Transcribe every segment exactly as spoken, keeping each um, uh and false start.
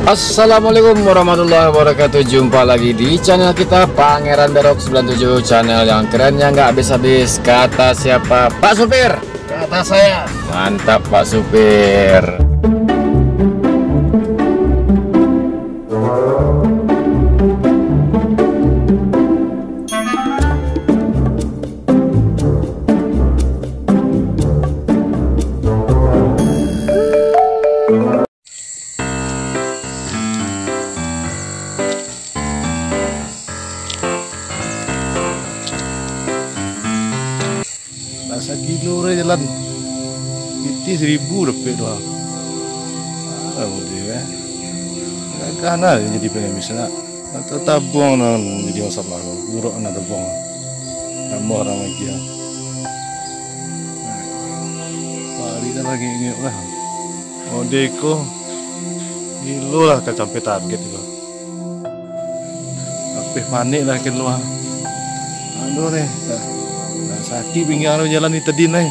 Assalamualaikum warahmatullahi wabarakatuh. Jumpa lagi di channel kita, Pangeran Berok sembilan tujuh, channel yang keren, yang nggak habis-habis. Kata siapa, Pak Supir? Kata saya. Mantap, Pak Supir. Lah sakilo rai jalan. Pitih saribu dapek tu, ah. Ah, buliah, eh. Gagah nah jadi pengemis nak. Atau tabuang nah jadi masalah. Buruk nah tabuang. Tambah urang lagi, ah. Pari dah lagi ingat lah. Ode ko, gilo lah ka sampai target ko. Apeh panek lah kalua. Aduh deh, dah, dah sakik pinggang tu jalan ni tadi nai.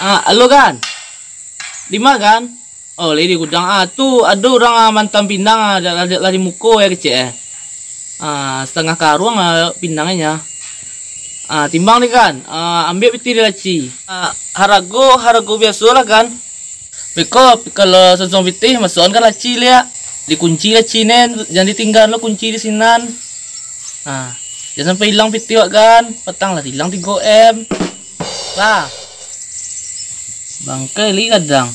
Ah, halo, Gan. Di ma, Gan? Oh, lai di gudang. Ah, tu ado urang, ah, mantang pinang, ah, lah, lah, lah di muko ya kecek, eh. Ah, satangah karuang, ah, pinangnyo. Ah, timbang ni, Gan. Ah, ambiak pitih di laci. Ah, harago, harago biaso lah, Gan. Beko, kalau sansuang pitih, masuakan ka laci liak. Dikunci laci nen, jan ditinggaan lo kunci di sinan. Nah, jan sampai ilang pitih wak, Gan. Patang lah ilang tigo M. Lah. Bangkai li gadang.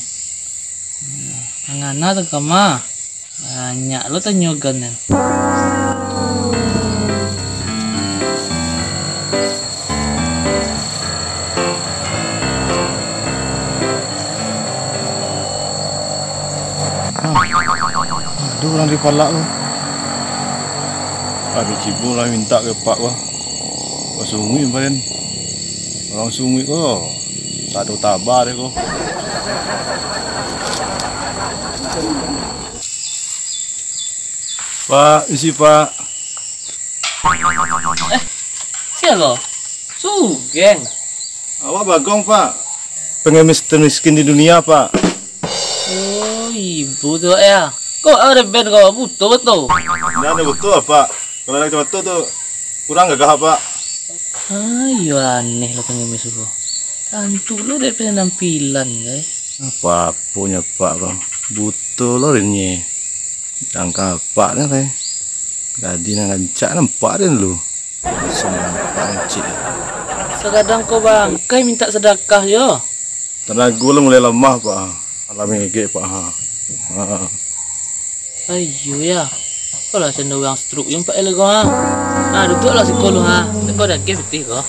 Angana tu kama. Banyak lo tanyo Gan nen. Aduh, urang di palak tu. Aduh, cibo lah mintak ka apak ko. Basunguik badan. Urang sunguik ko, sado taba deh ko. Pak, isi, Pak. Eh, sia lo? Sugeng. Awak Bagong, Pak. Pengemis termiskin di dunia, Pak. Oh, ibo tu, ya. Kok ada band kau buto-buto? Ndak ada buto, Pak. Kalau ada buto tu kurang gagah, Pak. Ayo, aneh lah pengemis tu. Tantu lo dek penampilan, guys. Apa-aponyo, Pak, kau. Buto lo rinye. Angka apak ni, guys. Gadi nan rancak nampak dia dulu. Langsung nampak rancik. Sagadang kau bangkai mintak sadakah yo. Tanago lah mulai lamah, Pak. Alah mangegek, Pak, ha. Ha. Ayo, ya. Apolah cando urang stroke yang Pak Elga, ha. Nah, duduaklah siko lu, ha. Kau dah ke pitih ko.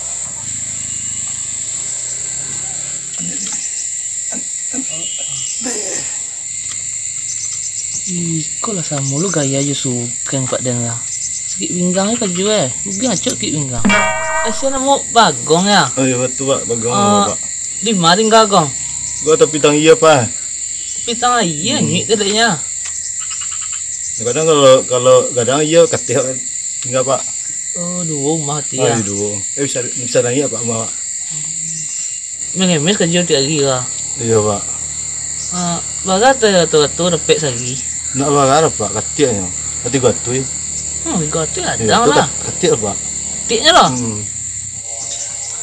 Iko lah samo lo gaya jo sugeng Pak Den lah. Sakik pinggang jo kaju, eh. Rugi acok sakik pinggang. Eh, sia namo Bagong, ya? Oh, iyo, batua, Pak. Bagong, ah, Pak. Di ma tingga, Gong? Gua tapi tang iya, Pak. Tapi tang iya, hmm, nyuik tadinyo. Kadang kalau, kalau gadang iya, kateh tingga, Pak. Oh, duo rumah tu, ah, ya? Duo. Eh, bisa, bisa naiak, Pak, rumah, Pak. Mangemis karajo tiok ari lah. Iyo, Pak. Ah, bara tu, tu, tu dapek sahari? Ndak bara, Pak, katiaknyo. Tigo ratuih. Hmm, tigo ratuih. Iyo, ado tu lah. Kat-, katiak, Pak. Katiaknyo lah? Hmm.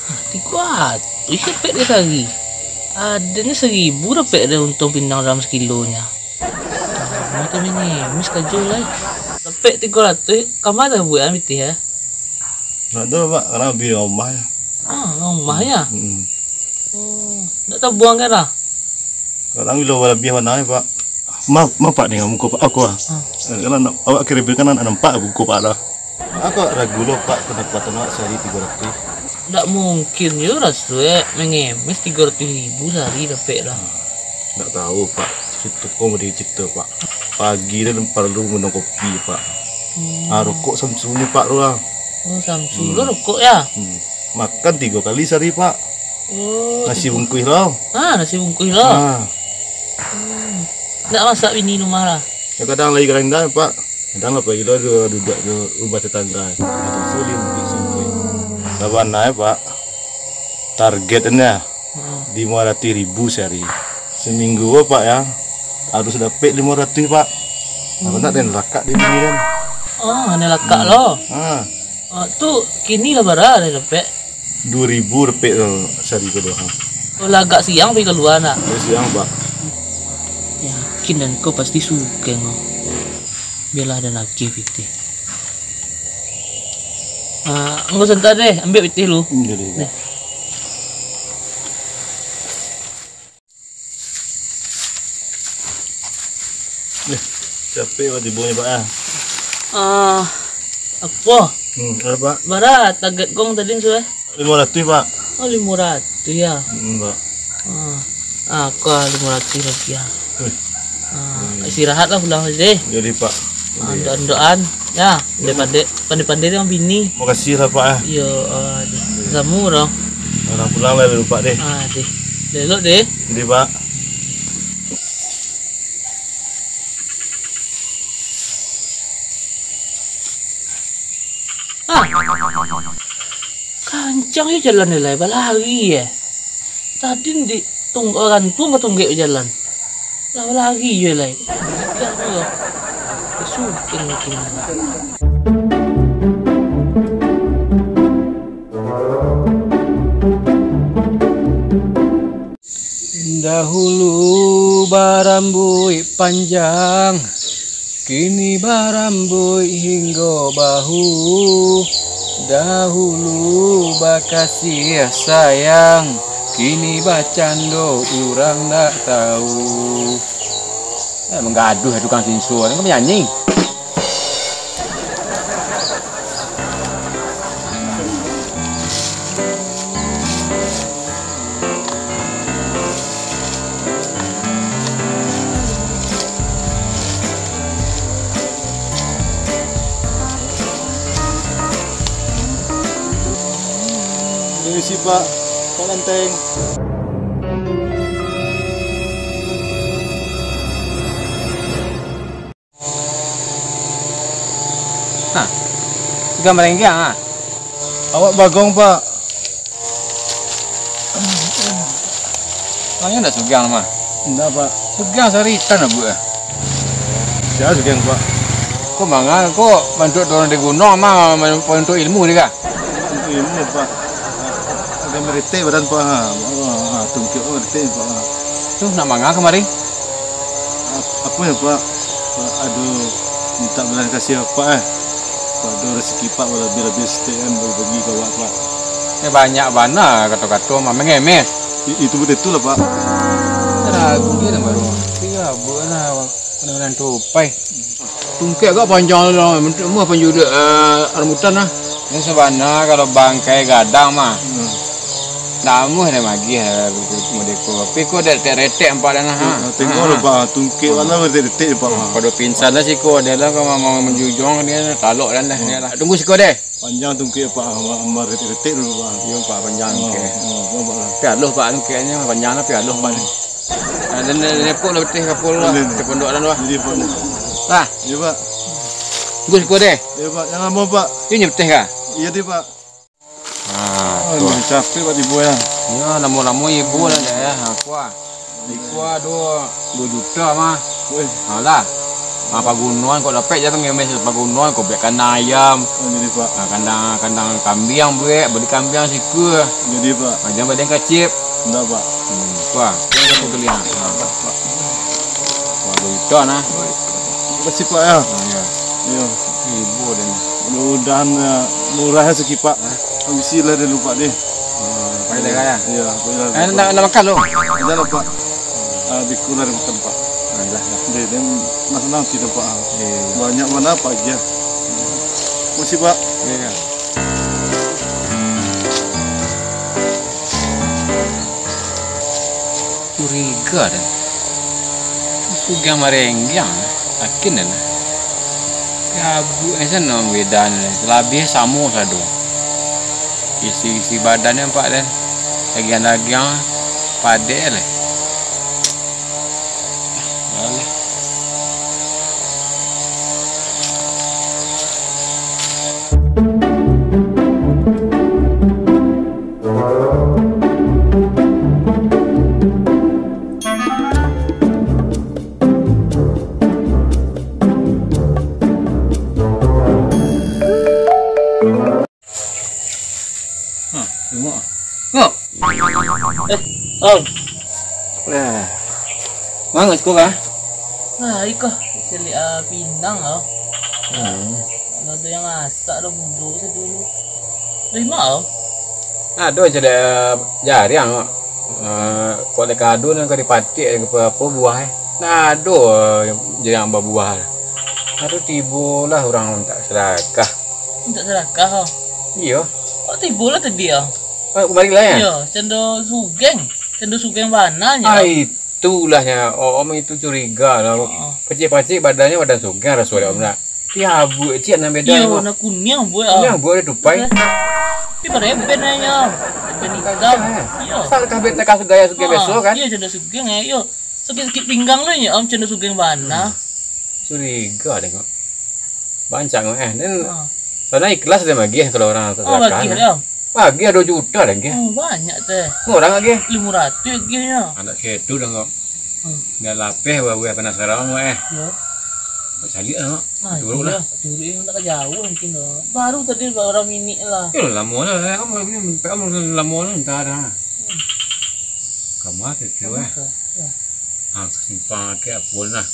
Ah, tigo ratuih dapek dek sahari. Adonyo saribu dapek dek untuang pinang dalam sakilonyo. Macam ini, mis karajo lah. Dapek tigo ratuih, kama tabuek pitih, eh? Ndak tahu, Pak, karano bali rumah, ya. Ah, rumah, ya? Mm-mm. Oh, ndak tabuang kan lah? Kadang bilo labiah bana, Pak. Maaf, maaf, Pak, dengan muko, Pak. Aku, ah. Ah. Eh, kalau nak, awak kira-kira kan nak nampak muko, Pak, lah. Aku ragu lo, Pak, pandapat awak sahari tigo ratuih. Ndak mungkin yo, Ras, tu, eh, mangemis tigo ratuih ribu sahari dapek lah. Ndak tahu, Pak. Cerita ko mode cerita, Pak. Pagi tu paralu minum kopi, Pak. Hmm. Ah, rokok Samsu ni, Pak, tu lah. Oh, Samsu lo rokok, ya? Hmm. Makan tigo kali sahari, Pak. Oh, nasi bungkuih lo. Ah, nasi bungkuih lo. Ah. Hmm. Ndak masak bini rumah lah? Ya, kadang lagi kadang indak, Pak. Kadang lah pagi lo du-, duduak di rumah tetangga. Macam sulit di sini. Sabana, Pak. Targetnya, hmm, limo ratuih ribu sahari. Seminggu, Pak, ya. Harus dapek limo ratuih, Pak. Aku nak den lakak di bini kan. Ah, ni lakak lo. Ah. Ah, tu kini lah bara lah dapek. Dua ribu dapek tu sari ko doh. Oh, lah agak siang pai kalua nak. Ya, siang, Pak. Yakin den ko pasti sugih ko. Bialah den agih pitih. Ah, anggo santa deh, ambiak pitih lu. Hmm, jadi, Pak. Deh. Nih, capek, Pak, tibo ni, Pak, ah. Ah, apo? Hmm, ada, Pak. Bara target gong tadi, Su, eh? Limo ratuih, Pak. Oh, limo ratuih, ya? Hmm, Pak. Ah, ah, ko limo ratuih lagi, ya. Wih. Ah, istirahat lah pulang tadi. Jadi, Pak. Ah, andok-andokan, ya. Pandai-pandai, pandai-pandai dengan bini. Makasih lah, Pak, ah. Iyo, ah, deh. Samo dong. Urang pulang lah dulu, Pak, deh. Ah, deh. Elok, deh. Jadi, Pak. Ah. Kancang yo jalan ni lai, balari eh. Tadi di tung-, urang tu batunggek bajalan. Lah balari yo lai. Kancang tu lah. Sukin makin. Dahulu barambuik panjang, kini barambuik hinggo bahu. Dahulu bakasiah sayang, kini bacando urang ndak tahu. Eh, manggaduah tukang sinso, kan manyanyi. Permisi, Pak. Pak Lanteng. Nah, sudah merenggang, ah. Awak bagong, Pak. Mangan ndak sugang, mah? Ndak, Pak. Sugang saritan, Abu, ah. Sia sugang, Pak? Ko mangan, ko bantuak turun di gunuang, mah, bantuak ilmu ni, kah? Bantuak ilmu, Pak. Agak meretek badan, Pak, ha. Ha, tungkek, oh, meretek, Pak, ha. Tu, nak mangan kamari? Ap-, apo yo, Pak? Pak, aduh, mintak belas kasih Apak, eh. Pak, aduh, rasaki Pak balabih-labih saketek kan, bagi-bagi ka awak, Pak. Eh, banyak bana kato-kato, mah, mangemes. I-, itu betul lah, Pak. Ragu dia lah baru. Tiga bulan lah, mudah-mudahan tupai. Tungkek agak panjang lah, muah panjang dek, eh, rambutan lah. Ini sabana kalau bangkai gadang mah. Hmm. Namuah dah magih, eh, model ko. Tapi ko dak retek-retek nampak dah nah, ha. Tengok lah, Pak. Tungkek mana retek-retek, Pak. Pado pingsan lah siko, ado lah kalau mau manjujuang dia, talok dah, dah. Tunggu siko deh. Panjang tungkek, Pak. Ambar retek-retek dulu, Pak. Iyo, Pak, panjang tungkek. Pialoh, Pak, tungkeknyo panjang lah, pialoh, Pak, ni. Nah, dan, dan, dan, lah, betih kapul lah. Betih pondok dan, wah. Jadi, Pak, ni. Lah. Iyo, Pak. Tunggu siko deh. Iyo, Pak. Jangan lamo, Pak. Ini betih kah? Iyo, deh, Pak. Ah, tu. Capek, Pak, tibo, ya. Ya, lamo-lamo ibo lah, ya. Ha, kuah. Iko ado duo juta mah. Weh. Alah. Ah, pagunoan kok dapek je tu ngemes pagunoan, kok bek kandang ayam. Oh, jadi, Pak. Ah, kandang, kandang kambiang buek, beli kambiang sikua. Jadi, Pak. Ah, jangan badan kacip. Ndak, Pak. Hmm, kuah. Yang satu kali, ah. Ah, Pak. Wah, duo juta nah. Makasih, Pak, ya. Ah, ya. Iya. Ibo dan. Mudah-mudahan, ya, murah rezeki, Pak. Hah? Habisi lah dulu, Pak, deh. Oh, pai dah, ya? Iya, pai dah. Eh, nak, nak makan lu? Dah lah, Pak. Ah, bikun lah makan, Pak. Ah, dah, dah. Deh, deh, mas senang sih, Pak. Iya, iya. Banyak mana, Pak, ya. Makasih, Pak. Iya, iya. Curiga den. Sugang marenggang, yakin den. Gabuak nian sanan bedanyo, labiah samo sado. Isi-isi badan nampak den. Dagiang-dagiang padek lai. Alah. Om. Nah. Manga siko kah? Nah, iko. Cari, ah, pinang lah. Hmm. Kalau ada yang masak dah budo saya dulu. Dari mana, Om? Ado cari, ah, jariang, Mak. Eh, kok dek kado nan ka dipatik, dek apa, apa buah, eh. Nah, ado, eh, jariang babuah. Nah, tu tibolah urang mintak sadakah. Mintak sadakah, Om? Iyo. Kok tibolah tadi, Om? Oh, kamari lah, ya? Iyo, cando sugeng. Cando sugeng bana nyo. Ah, itulah nyo. Oh, Om itu curiga lah. Oh. Pacik-pacik badannyo badan sugeng, raso dek Om nak. Tapi abuak ciek nan beda. Iyo, nak kuniang buek, ah. Kuniang buek, ada tupai. Tapi bareben nyo. Bareben itam. Iyo. Asal kabek takah gaya sugeng biaso, kan? Iyo, cando sugeng, eh, iyo. Sakik-sakik pinggang lah, ya, Om, cando sugeng bana. Hmm. Curiga deh, kok. Bancak, eh. Dan sana ikhlas deh magiah kalau urang sadakah. Oh, magiah deh, Om. Magiah duo juta deh, magiah. Oh, banyak teh. Murah magiah. Limo ratuih magiahnyo. Anak ketu deh, kok. Hmm. Dah lapeh, buah-buah panasaran, eh. Yo. Kok caliak lah, kok. Ah, turun lah. Turun, nak ka jauh mungkin, kok. Baru tadi urang minik lah. Yo, lamo lah, eh. Kamu, kamu lamo lah, entah dah. Hmm. Kamari, eh. Kamari, ya. Ha, ka simpang kek apo nah.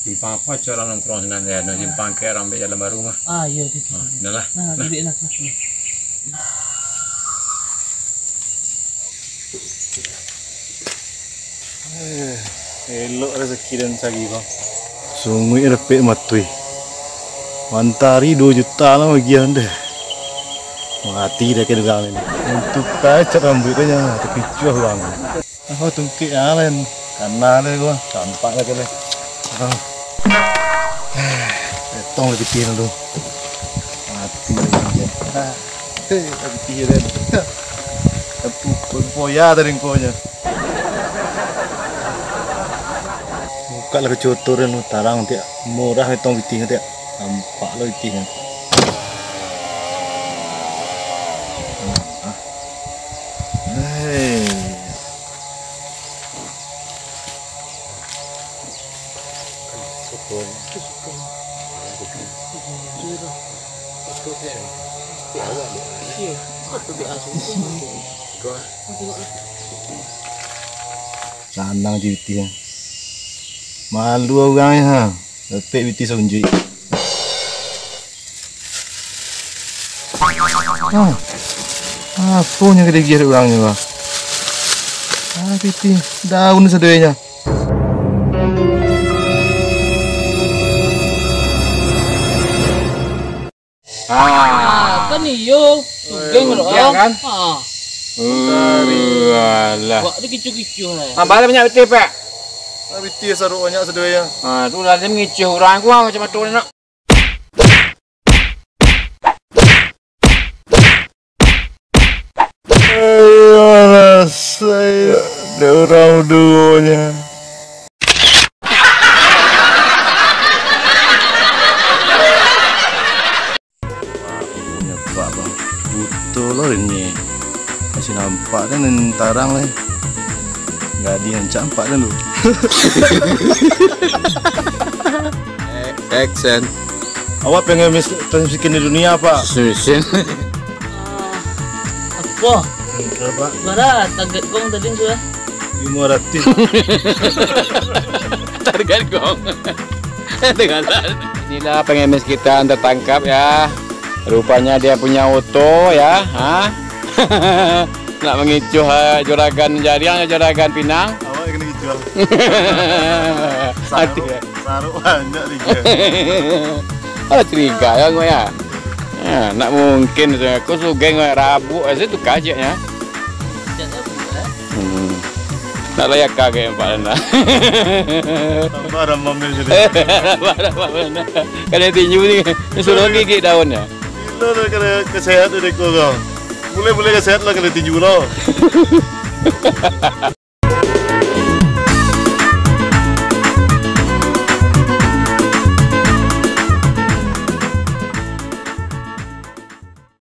Simpang apo cak urang nongkrong sinan, ya? Nah, simpang kek urang ambek jalan baru mah. Ah, iyo, di situ. Ha, dah lah. Nah, duduak lah. Eh, elok rasaki den cari, bang. Sunguik dapek matui. Mantari duo juta lah magiah deh. Mati dah kena urang ni. Untuk cat rambuik tu jangan, tapi cuah urang. Oh, tungkik ah, lain. Kana le gua, campak lagi le. Oh. Potong lagi pitih dulu. Mati lagi dia. Ah, hei, lagi pitih dia. Tapi poya tadi engkonyo. Buka lah kacotoran lu, tarang tiak. Murah potong pitih tiak. Campak lo pitih. Ah. Hei. Sanang je pitih. Malu urang ha. Dapek pitih saunjuik. Ah, apo nyo ka diagiah dek urang nyo, bah? Ah, pitih daun sadonyo. Ah, kan iyo, sugeng lo, kan? Ah. Alah. Wak tu kicuah-kicuah lah. Tambah lah banyak pitih, Pak. Ah, pitih saruk banyak sadonyo. Ah, tu lah dia mangicuah urang ku, ah, macam tu nak. Ayolah, saya dek urang duonyo. Nyepak, bang. Buto lo ini. Masih nampak kan yang tarang lah. Gadih yang campak kan lu. Eh, action. Awak pengen mis-, termiskin di dunia, Pak? Termiskin. Ah, apo? Hmm, berapa? Bara target gong tadi sudah? Lima ratus. Target gong. Tinggalan. Inilah pengemis kita yang tertangkap ya. Rupanya dia punya oto ya. Ha? Nak mangicuah, eh, juragan jariang, juragan pinang. Awak kena kicuah. Hati. Saruk, saruk banyak di dia. Oh, curiga ya, Ngok, ya? Ya, nak mungkin, aku sugeng, Ngok, rabuk aja tu kajiknya. Hmm. Nak layak kaget, Pak Nanda. Tambah ramam ni jadi. Tambah ramam Nanda. Kalau tinju ni, suruh gigit daunnya. Gila lah kalau kesehatan dek kau. Mulai-mulai kesehatan lah kalau tinju lah.